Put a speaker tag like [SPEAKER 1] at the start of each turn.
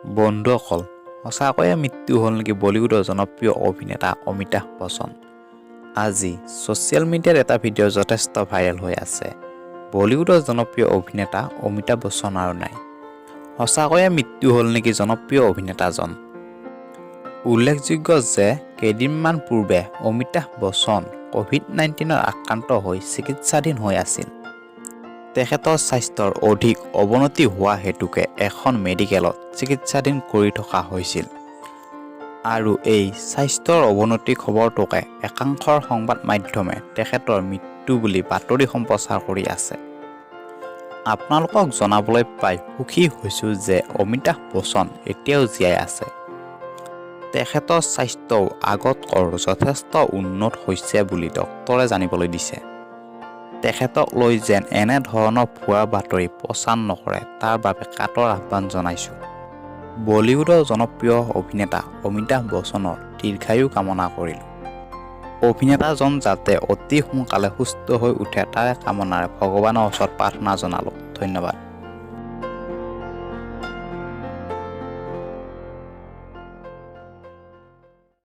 [SPEAKER 1] বন্ধুসকল, সঁচাকৈয়ে মৃত্যু হ'ল নেকি বলিউডৰ জনপ্ৰিয় অভিনেতা অমিতাভ বচ্চন? আজি ছ'চিয়েল মিডিয়াত এটা ভিডিঅ' যথেষ্ট ভাইৰেল হৈ আছে। বলিউডৰ জনপ্ৰিয় অভিনেতা অমিতাভ বচ্চন আৰু নাই। সঁচাকৈয়ে মৃত্যু হ'ল নেকি জনপ্ৰিয় অভিনেতাজন? উল্লেখযোগ্য যে কেইদিনমান পূৰ্বে অমিতাভ বচ্চন ক'ভিড-19ত আক্ৰান্ত হৈ চিকিৎসাধীন হৈ আছিল। তেখেতৰ স্বাস্থ্যৰ অধিক অৱনতি হোৱা হেতুকে এখন মেডিকেলত চিকিৎসাধীন কৰি থকা হৈছিল। আৰু এই স্বাস্থ্যৰ অৱনতি খবৰটোকে একাংশ সংবাদ মাধ্যমে তেখেতৰ মৃত্যু বুলি বাতৰি সম্প্ৰচাৰ কৰি আছে। আপোনালোকক জনাবলৈ পাই সুখী হৈছোঁ যে অমিতাভ বচ্চন এতিয়াও জীয়াই আছে। তেখেতৰ স্বাস্থ্যও আগতকৈ যথেষ্ট উন্নত হৈছে বুলি ডক্তৰে জানিবলৈ দিছে। তেখেতক লৈ যেন এনে ধৰণৰ ভুৱা বাতৰি প্ৰচাৰ নকৰে, তাৰ বাবে কাতৰ আহ্বান জনাইছোঁ। বলিউডৰ জনপ্ৰিয় অভিনেতা অমিতাভ বচ্চনৰ দীৰ্ঘায়ু কামনা কৰিলোঁ। অভিনেতাজন যাতে অতি সোনকালে সুস্থ হৈ উঠে, তাৰে কামনাৰে ভগৱানৰ ওচৰত প্ৰাৰ্থনা জনালোঁ। ধন্যবাদ।